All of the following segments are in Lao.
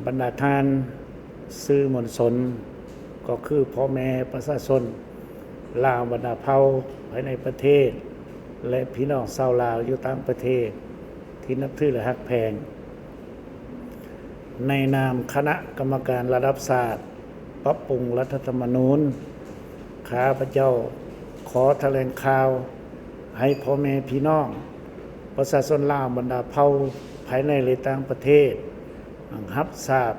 ບັນດາທ່ານສື່ມວນຊົນ ກໍຄືພໍ່ແມ່ປະຊາຊົນລາວບັນດາເຜົ່າພາຍໃນປະເທດ ແລະ ພີ່ນ້ອງຊາວລາວຢູ່ຕ່າງປະເທດທີ່ນັບຖື ແລະ ຮັກແພງ, ໃນນາມຄະນະກຳມະການລະດັບຊາດປັບປຸງລັດຖະທຳມະນູນ, ຂ້າພະເຈົ້າຂໍຖະແຫຼງຂ່າວໃຫ້ພໍ່ແມ່ພີ່ນ້ອງປະຊາຊົນລາວບັນດາເຜົ່າພາຍໃນ ແລະ ຕ່າງປະເທດ ຮັບຊາບ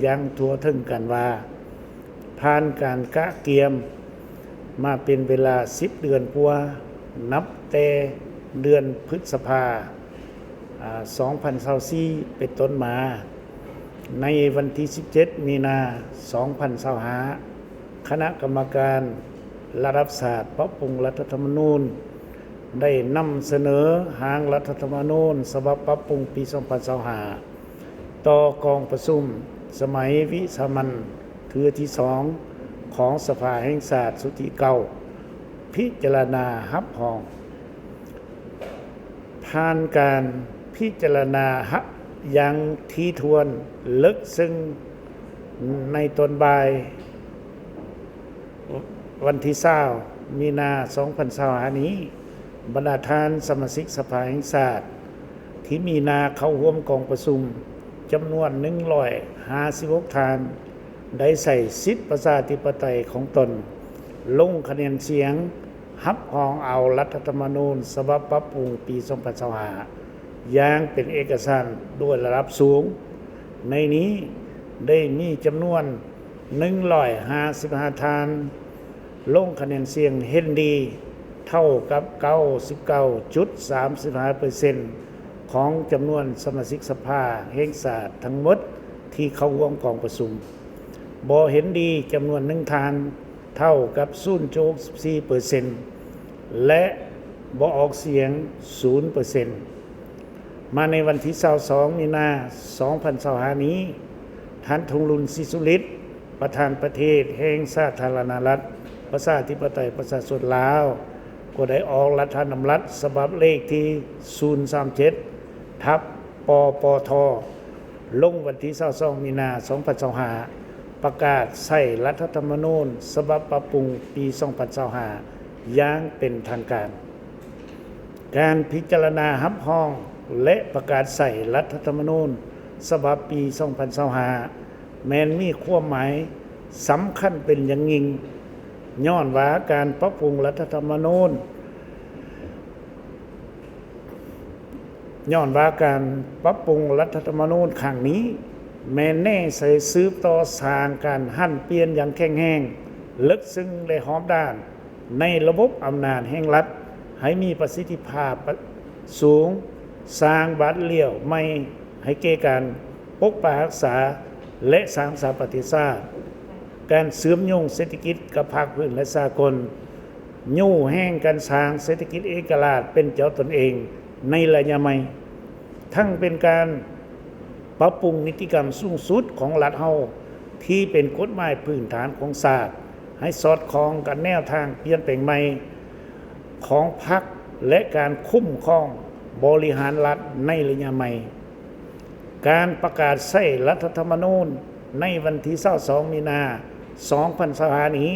ຢ່າງທົ່ວເຖິງກັນວ່າ ຜ່ານການກະກຽມມາເປັນເວລາສິບເດືອນກວ່າ, ນັບແຕ່ເດືອນພຶດສະພາ ອາ ສອງພັນຊາວສີ່ ເປັນຕົ້ນມາ, ໃນວັນທີສິບເຈັດ ມີນາ ສອງພັນຊາວຫ້າ ຄະນະກຳມະການລະດັບຊາດປັບປຸງລັດຖະທຳມະນູນ ໄດ້ນຳສະເໜີຮ່າງລັດຖະທຳມະນູນສະບັບປັບປຸງປີສອງພັນຊາວຫ້າ ຕໍ່ກອງປະຊຸມສະໄໝວິສາມັນເທື່ອທີສອງ ຂອງສະພາແຫ່ງຊາດຊຸດທີເກົ້າ ພິຈາລະນາຮັບຮອງ. ຜ່ານການພິຈາລະນາຮັບຢ່າງຖີ່ຖ້ວນເລິກເຊິ່ງໃນຕອນບ່າຍ ວັນທີຊາວ ມີນາ ສອງພັນຊາວຫ້ານີ້, ບັນດາທ່ານສະມາຊິກສະພາແຫ່ງຊາດທີ່ມີໜ້າເຂົ້າຮ່ວມກອງປະຊຸມຈຳນວນໜຶ່ງຮ້ອຍຫ້າສິບຫົກທ່ານ ໄດ້ໃຊ້ສິດປະຊາທິປະໄຕຂອງຕົນ ລົງຄະແນນສຽງ ຮັບຮອງເອົາລັດຖະທຳມະນູນສະບັບປັບປຸງປີສອງພັນຊາວຫ້າ ຢ່າງເປັນເອກະສັນດ້ວຍລະດັບສູງ. ໃນນີ້ໄດ້ມີຈຳນວນໜຶ່ງຮ້ອຍຫ້າສິບຫ້າທ່ານ ລົງຄະແນນສຽງເຫັນດີ ເທົ່າກັບເກົ້າສິບເກົ້າຈຸດສາມສິບຫ້າເປີເຊັນ ຂອງຈຳນວນສະມາຊິກສະພາແຫ່ງຊາດທັງໝົດທີ່ເຂົ້າຮ່ວມກອງປະຊຸມ, ບໍ່ເຫັນດີຈຳນວນໜຶ່ງທ່ານ ເທົ່າກັບສູນຈຸດຫົກສິບສີ່ເປີເຊັນ ແລະ ບໍ່ອອກສຽງສູນເປີເຊັນ. ມາໃນວັນທີຊາວສອງ ມີນາ ສອງພັນຊາວຫ້ານີ້, ທ່ານ ທອງລຸນ ສີສຸລິດ ປະທານປະເທດແຫ່ງສາທາລະນະລັດປະຊາທິປະໄຕປະຊາຊົນລາວ ກໍໄດ້ອອກລັດຖະດຳລັດສະບັບເລກທີສູນສາມເຈັດ ທັບ ປປທ ລົງວັນທີຊາວສອງ ມີນາ ສອງພັນຊາວຫ້າ ປະກາດໃຊ້ລັດຖະທຳມະນູນສະບັບປັບປຸງປີສອງພັນຊາວຫ້າ ຢ່າງເປັນທາງການ. ການພິຈາລະນາຮັບຮອງ ແລະ ປະກາດໃຊ້ລັດຖະທຳມະນູນສະບັບປີສອງພັນຊາວຫ້າ ແມ່ນມີຄວາມໝາຍສຳຄັນເປັນຢ່າງຍິ່ງ, ຍ້ອນວ່າການປັບປຸງລັດຖະທຳມະນູນ ຍ້ອນວ່າການປັບປຸງລັດຖະທຳມະນູນຄັ້ງນີ້ ແມ່ນແນໃສ່ສືບຕໍ່ສ້າງການຫັນປ່ຽນຢ່າງແຂງແຮງ, ເລິກເຊິ່ງ ແລະ ຮອບດ້ານ ໃນລະບົບອຳນາດແຫ່ງລັດ ໃຫ້ມີປະສິດທິພາບສູງ, ສ້າງບາດລ້ຽວໃໝ່ໃຫ້ແກ່ການປົກປັກຮັກສາ ແລະ ສ້າງສາປະເທດຊາດ, ການເຊື່ອມໂຍງເສດຖະກິດກັບພາກພື້ນ ແລະ ສາກົນ, ຍູ້ແຮງການສ້າງເສດຖະກິດເອກະລາດເປັນເຈົ້າຕົນເອງໃນໄລຍະໃໝ່, ທັງເປັນການປັບປຸງນິຕິກຳສູງສຸດຂອງລັດເຮົາ ທີ່ເປັນກົດໝາຍພື້ນຖານຂອງຊາດ ໃຫ້ສອດຄ່ອງກັບແນວທາງປ່ຽນແປງໃໝ່ຂອງພັກ ແລະ ການຄຸ້ມຄອງບໍລິຫານລັດໃນໄລຍະໃໝ່. ການປະກາດໃຊ້ລັດຖະທຳມະນູນໃນວັນທີຊາວສອງ ມີນາ ສອງພັນຊາວຫ້ານີ້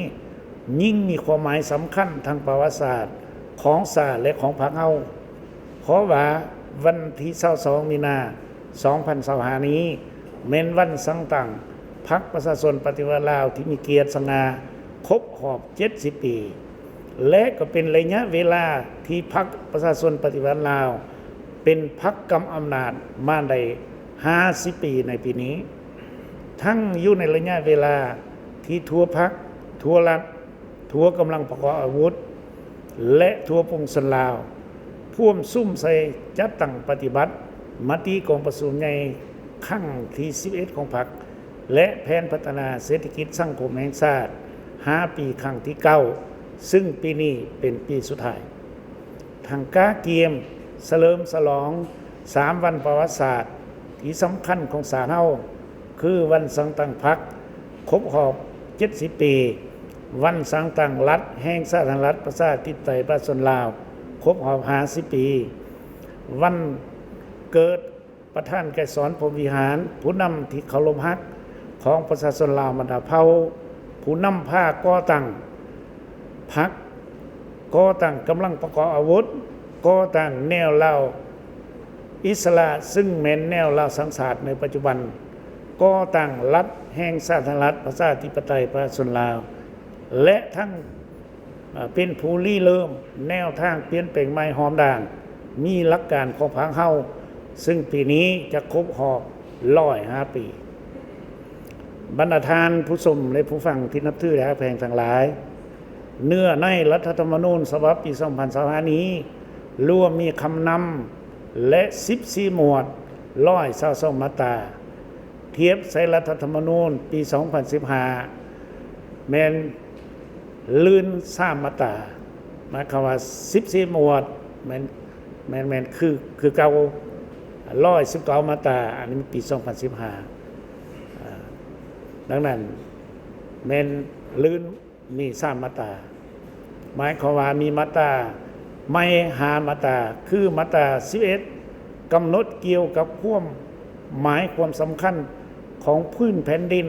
ຍິ່ງມີຄວາມໝາຍສຳຄັນທາງປະຫວັດສາດຂອງຊາດ ແລະ ຂອງພັກເຮົາ, ເພາະວ່າວັນທີຊາວສອງ ມີນາ ສອງພັນຊາວຫ້ານີ້ ແມ່ນວັນສ້າງຕັ້ງພັກປະຊາຊົນປະຕິວັດລາວທີ່ມີກຽດສະຫງ່າ ຄົບຮອບເຈັດສິບປີ ແລະ ກໍເປັນໄລຍະເວລາທີ່ພັກປະຊາຊົນປະຕິວັດລາວ ເປັນພັກກຳອຳນາດມາໄດ້ຫ້າສິບປີໃນປີນີ້, ທັງຢູ່ໃນໄລຍະເວລາທີ່ທົ່ວພັກ, ທົ່ວລັດ, ທົ່ວກຳລັງປະກອບອາວຸດ ແລະ ທົ່ວປວງຊົນລາວ ພວມສຸມໃສ່ຈັດຕັ້ງປະຕິບັດມະຕິກອງປະຊຸມໃຫຍ່ຄັ້ງທີສິບເອັດຂອງພັກ ແລະ ແຜນພັດທະນາເສດຖະກິດສັງຄົມແຫ່ງຊາດຫ້າປີຄັ້ງທີເກົ້າ ຊຶ່ງປີນີ້ເປັນປີສຸດທ້າຍ. ທັງກະກຽມສະເຫຼີມສະຫຼອງສາມວັນປະຫວັດສາດທີ່ສຳຄັນຂອງຊາດເຮົາ ຄືວັນສ້າງຕັ້ງພັກຄົບຮອບເຈັດສິບປີ, ວັນສ້າງຕັ້ງລັດແຫ່ງສາທາລະນະລັດປະຊາທິປະໄຕປະຊາຊົນລາວຄົບຮອບຫ້າສິບປີ, ວັນເກີດ ປະທານໄກສອນ ພົມວິຫານ, ຜູ້ນຳທີ່ເຄົາລົບຮັກຂອງປະຊາຊົນລາວບັນດາເຜົ່າ, ຜູ້ນຳພາກໍ່ຕັ້ງພັກ, ກໍ່ຕັ້ງກຳລັງປະກອບອາວຸດ, ກໍ່ຕັ້ງແນວລາວອິດສະຫຼະ ຊຶ່ງແມ່ນແນວລາວສ້າງຊາດໃນປັດຈຸບັນ, ກໍ່ຕັ້ງລັດແຫ່ງສາທາລະນະລັດປະຊາທິປະໄຕປະຊາຊົນລາວ ແລະ ທັງ ເປັນຜູ້ລິເລີ່ມແນວທາງປ່ຽນແປງໃໝ່ຫອມດ່ານ ມີຫຼັກການຂອງພັກເຮົາ, ຊຶ່ງປີນີ້ຈະຄົບຮອບຮ້ອຍຫ້າປີ. ບັນດາທ່ານຜູ້ຊົມ ແລະ ຜູ້ຟັງທີ່ນັບຖື ແລະ ຮັກແພງທັງຫຼາຍ, ເນື້ອໃນລັດຖະທຳມະນູນສະບັບປີສອງພັນຊາວຫ້ານີ້ ລວມມີຄຳນຳ ແລະ ສິບສີ່ໝວດ, ຮ້ອຍຊາວສອງມາດຕາ. ທຽບໃສ່ລັດຖະທຳມະນູນປີສອງພັນສິບຫ້າ ແມ່ນລື່ນສາມມາດຕາ, ໝາຍຄວາມວ່າສິບສີ່ໝວດ ແມ່ນ ແມ່ນ ແມ່ນຄື ຄືເກົ່າ ຮ້ອຍສິບເກົ້າມາດຕາ, ອັນນີ້ປີສອງພັນສິບຫ້າ. ອາ ດັ່ງນັ້ນແມ່ນລື່ນ ມີສາມມາດຕາ, ໝາຍຄວາມວ່າມີມາດຕາໃໝ່ຫ້າມາດຕາ, ຄືມາດຕາສິບເອັດ ກຳນົດກ່ຽວກັບຄວາມໝາຍຄວາມສຳຄັນຂອງພື້ນແຜ່ນດິນ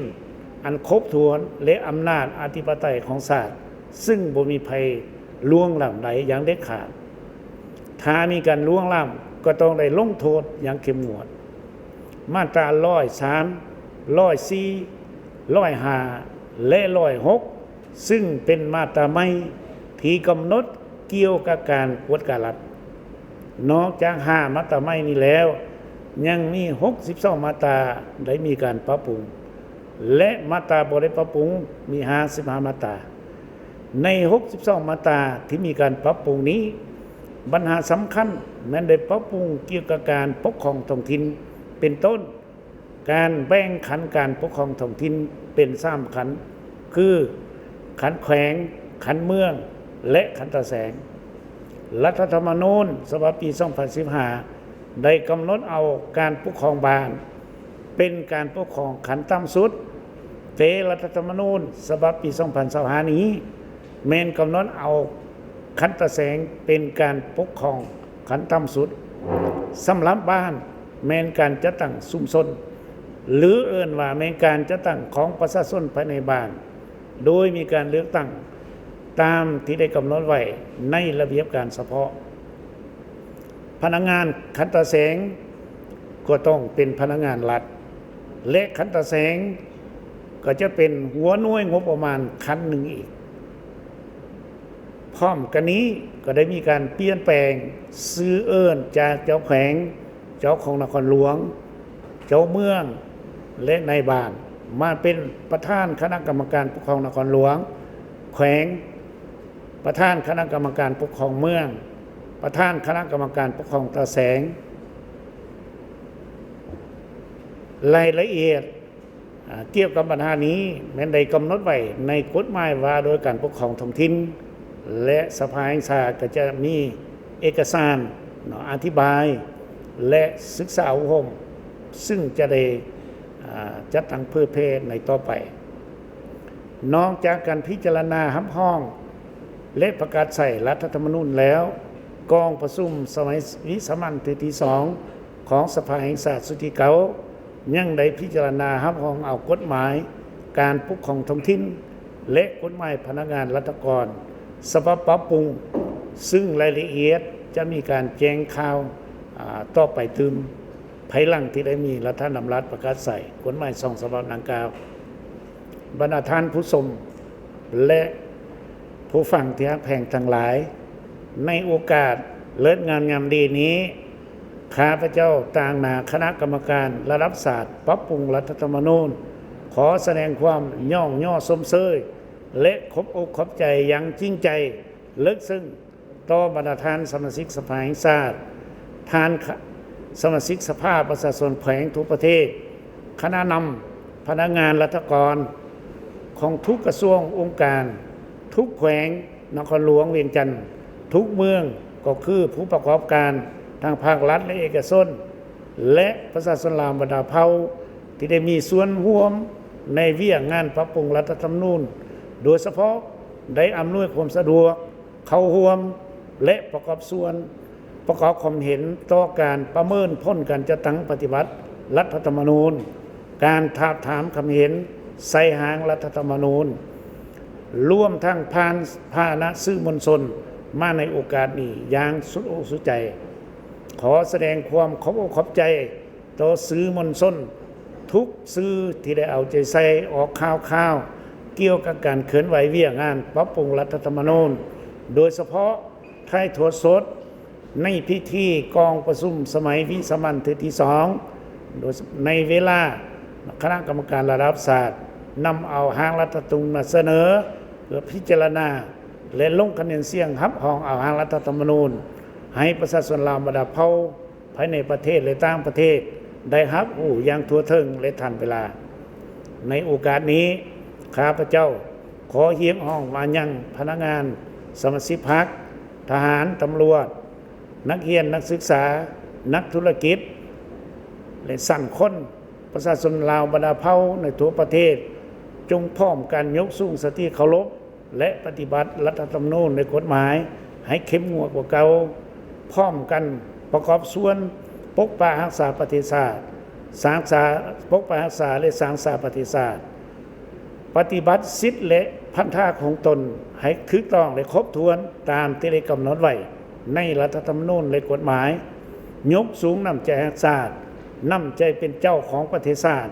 ອັນຄົບຖ້ວນ ແລະ ອຳນາດອະທິປະໄຕຂອງຊາດ, ຊຶ່ງບໍ່ມີໃຜລ່ວງລ້ຳໄດ້ຢ່າງເດັດຂາດ. ຖ້າມີການລ່ວງລ້ຳ ກໍຕ້ອງໄດ້ລົງໂທດຢ່າງເຂັ້ມງວດ. ມາດຕາຮ້ອຍສາມ, ຮ້ອຍສີ່, ຮ້ອຍຫ້າ ແລະ ຮ້ອຍຫົກ ຊຶ່ງເປັນມາດຕາໃໝ່ທີ່ກຳນົດກ່ຽວກັບການກວດກາລັດ. ນອກຈາກຫ້າມາດຕາໃໝ່ນີ້ແລ້ວ, ຍັງມີຫົກສິບສອງມາດຕາໄດ້ມີການປັບປຸງ ແລະ ມາດຕາບໍ່ໄດ້ປັບປຸງມີຫ້າສິບຫ້າມາດຕາ. ໃນຫົກສິບສອງມາດຕາທີ່ມີການປັບປຸງນີ້, ບັນຫາສຳຄັນແມ່ນໄດ້ປັບປຸງກ່ຽວກັບການປົກຄອງທ້ອງຖິ່ນ ເປັນຕົ້ນ ການແບ່ງຂັ້ນການປົກຄອງທ້ອງຖິ່ນເປັນສາມຂັ້ນ ຄື ຂັ້ນແຂວງ, ຂັ້ນເມືອງ ແລະ ຂັ້ນຕາແສງ. ລັດຖະທຳມະນູນສະບັບປີສອງພັນສິບຫ້າ ໄດ້ກຳນົດເອົາການປົກຄອງບ້ານເປັນການປົກຄອງຂັ້ນຕ່ຳສຸດ, ແຕ່ລັດຖະທຳມະນູນສະບັບປີສອງພັນຊາວຫ້ານີ້ ແມ່ນກຳນົດເອົາຂັ້ນຕາແສງເປັນການປົກຄອງຂັ້ນຕ່ຳສຸດ. ສຳລັບບ້ານແມ່ນການຈັດຕັ້ງຊຸມຊົນ ຫຼື ເອີ້ນວ່າແມ່ນການຈັດຕັ້ງຂອງປະຊາຊົນພາຍໃນບ້ານ ໂດຍມີການເລືອກຕັ້ງຕາມທີ່ໄດ້ກຳນົດໄວ້ໃນລະບຽບການສະເພາະ. ພະນັກງານຂັ້ນຕາແສງກໍຕ້ອງເປັນພະນັກງານລັດ ແລະ ຂັ້ນຕາແສງກໍຈະເປັນຫົວໜ່ວຍງົບປະມານຂັ້ນໜຶ່ງອີກ. ພ້ອມກັນນີ້ກໍໄດ້ມີການປ່ຽນແປງຊື່ເອີ້ນຈາກເຈົ້າແຂວງ, ເຈົ້າຄອງນະຄອນຫຼວງ, ເຈົ້າເມືອງ ແລະ ນາຍບ້ານ ມາເປັນປະທານຄະນະກຳມະການປົກຄອງນະຄອນຫຼວງ, ແຂວງ, ປະທານຄະນະກຳມະການປົກຄອງເມືອງ, ປະທານຄະນະກຳມະການປົກຄອງຕາແສງ. ລາຍລະອຽດ ອາ ກ່ຽວກັບບັນຫານີ້ແມ່ນໄດ້ກຳນົດໄວ້ໃນກົດໝາຍວ່າດ້ວຍການປົກຄອງທ້ອງຖິ່ນ ແລະ ສະພາແຫ່ງຊາດກໍຈະມີເອກະສານເນາະ ອະທິບາຍ ແລະ ສຶກສາອົບຮົມ ຊຶ່ງຈະໄດ້ ອາ ຈັດຕັ້ງເຜີຍແຜ່ໃນຕໍ່ໄປ. ນອກຈາກການພິຈາລະນາຮັບຮອງ ແລະ ປະກາດໃຊ້ລັດຖະທຳມະນູນແລ້ວ, ກອງປະຊຸມສະໄໝວິສາມັນເທື່ອທີສອງ ຂອງສະພາແຫ່ງຊາດຊຸດທີເກົ້າ ຍັງໄດ້ພິຈາລະນາຮັບຮອງເອົາກົດໝາຍການປົກຄອງທ້ອງຖິ່ນ ແລະ ກົດໝາຍພະນັກງານລັດຖະກອນ ສະບັບປັບປຸງ, ຊຶ່ງລາຍລະອຽດຈະມີການແຈ້ງຂ່າວ ອາ ຕໍ່ໄປຕື່ມ ພາຍຫຼັງທີ່ໄດ້ມີລັດຖະດຳລັດປະກາດໃຊ້ກົດໝາຍສອງສະບັບດັ່ງກ່າວ. ບັນດາທ່ານຜູ້ຊົມ ແລະ ຜູ້ຟັງທີ່ຮັກແພງທັງຫຼາຍ, ໃນໂອກາດເລີກງາມຍາມດີນີ້, ຂ້າພະເຈົ້າຕາງໜ້າຄະນະກຳມະການລະດັບຊາດປັບປຸງລັດຖະທຳມະນູນ ຂໍສະແດງຄວາມຍ້ອງຍໍຊົມເຊີຍ ແລະ ຂອບອົກຂອບໃຈຢ່າງຈິງໃຈເລິກເຊິ່ງ ຕໍ່ບັນດາທ່ານສະມາຊິກສະພາແຫ່ງຊາດ, ທ່ານ ຄະ ສະມາຊິກສະພາປະຊາຊົນແຂວງທົ່ວປະເທດ, ຄະນະນຳ, ພະນັກງານລັດຖະກອນຂອງທຸກກະຊວງອົງການ, ທຸກແຂວງນະຄອນຫຼວງວຽງຈັນ, ທຸກເມືອງ, ກໍຄືຜູ້ປະກອບການທັງພາກລັດ ແລະ ເອກະຊົນ ແລະ ປະຊາຊົນລາວບັນດາເຜົ່າ ທີ່ໄດ້ມີສ່ວນຮ່ວມໃນວຽກງານປັບປຸງລັດຖະທຳມະນູນ, ໂດຍສະເພາະໄດ້ອຳນວຍຄວາມສະດວກ ເຂົ້າຮ່ວມ ແລະ ປະກອບສ່ວນ ປະກອບຄວາມເຫັນຕໍ່ການປະເມີນຜົນການຈັດຕັ້ງປະຕິບັດລັດຖະທຳມະນູນ, ການທາບທາມຄຳເຫັນໃສ່ຮ່າງລັດຖະທຳມະນູນ, ລວມທັງຜ່ານພາຫະນະສື່ມວນຊົນມາໃນໂອກາດນີ້ຢ່າງສຸດອົກສຸດໃຈ. ຂໍສະແດງຄວາມຂອບອົກຂອບໃຈຕໍ່ສື່ມວນຊົນທຸກສື່ທີ່ໄດ້ເອົາໃຈໃສ່ອອກຂ່າວຄາວກ່ຽວກັບການເຄື່ອນໄຫວວຽກງານປັບປຸງລັດຖະທຳມະນູນ, ໂດຍສະເພາະຖ່າຍທອດສົດ ໃນພິທີກອງປະຊຸມສະໄໝວິສາມັນເທື່ອທີສອງ ໂດຍ ໃນເວລາຄະນະກຳມະການລະດັບຊາດນຳເອົາຮ່າງລັດຖະທຳມະນູນມາສະເໜີເພື່ອພິຈາລະນາ ແລະ ລົງຄະແນນສຽງຮັບຮອງເອົາຮ່າງລັດຖະທຳມະນູນ ໃຫ້ປະຊາຊົນລາວບັນດາເຜົ່າພາຍໃນປະເທດ ແລະ ຕ່າງປະເທດ ໄດ້ຮັບຮູ້ຢ່າງທົ່ວເຖິງ ແລະ ທັນເວລາ. ໃນໂອກາດນີ້ ຂ້າພະເຈົ້າຂໍຮຽກຮ້ອງມາຍັງພະນັກງານ, ສະມາຊິກພັກ, ທະຫານ, ຕຳຫຼວດ, ນັກຮຽນ, ນັກສຶກສາ, ນັກທຸລະກິດ ແລະ ສັງຄົມປະຊາຊົນລາວບັນດາເຜົ່າໃນທົ່ວປະເທດ ຈົ່ງພ້ອມກັນຍົກສູງສະຕິເຄົາລົບ ແລະ ປະຕິບັດລັດຖະທຳມະນູນ ແລະ ກົດໝາຍໃຫ້ເຂັ້ມງວດກວ່າເກົ່າ, ພ້ອມກັນປະກອບສ່ວນປົກປັກຮັກສາປະເທດຊາດ, ສ້າງສາ ປົກປັກຮັກສາ ແລະ ສ້າງສາປະເທດຊາດ. ປະຕິບັດສິດ ແລະ ພັນທະຂອງຕົນໃຫ້ຖືກຕ້ອງ ແລະ ຄົບຖ້ວນຕາມທີ່ໄດ້ກຳນົດໄວ້ໃນລັດຖະທຳມະນູນ ແລະ ກົດໝາຍ, ຍົກສູງນ້ຳໃຈຮັກຊາດ, ນ້ຳໃຈເປັນເຈົ້າຂອງປະເທດຊາດ,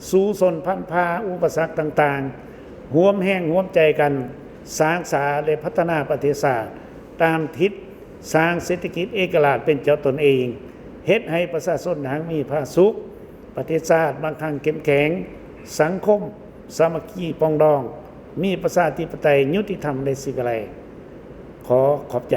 ສູ້ຊົນພັນພາອຸປະສັກຕ່າງໆ, ຮ່ວມແຮງຮ່ວມໃຈກັນສ້າງສາ ແລະ ພັດທະນາປະເທດຊາດຕາມທິດສ້າງເສດຖະກິດເອກະລາດເປັນເຈົ້າຕົນເອງ, ເຮັດໃຫ້ປະຊາຊົນຮັ່ງມີຜາສຸກ, ປະເທດຊາດໝັ້ນຄົງເຂັ້ມແຂງ, ສັງຄົມສາມັກຄີປອງດອງ, ມີປະຊາທິປະໄຕ, ຍຸຕິທຳ ແລະ ສີວິໄລ. ຂໍຂອບໃຈ.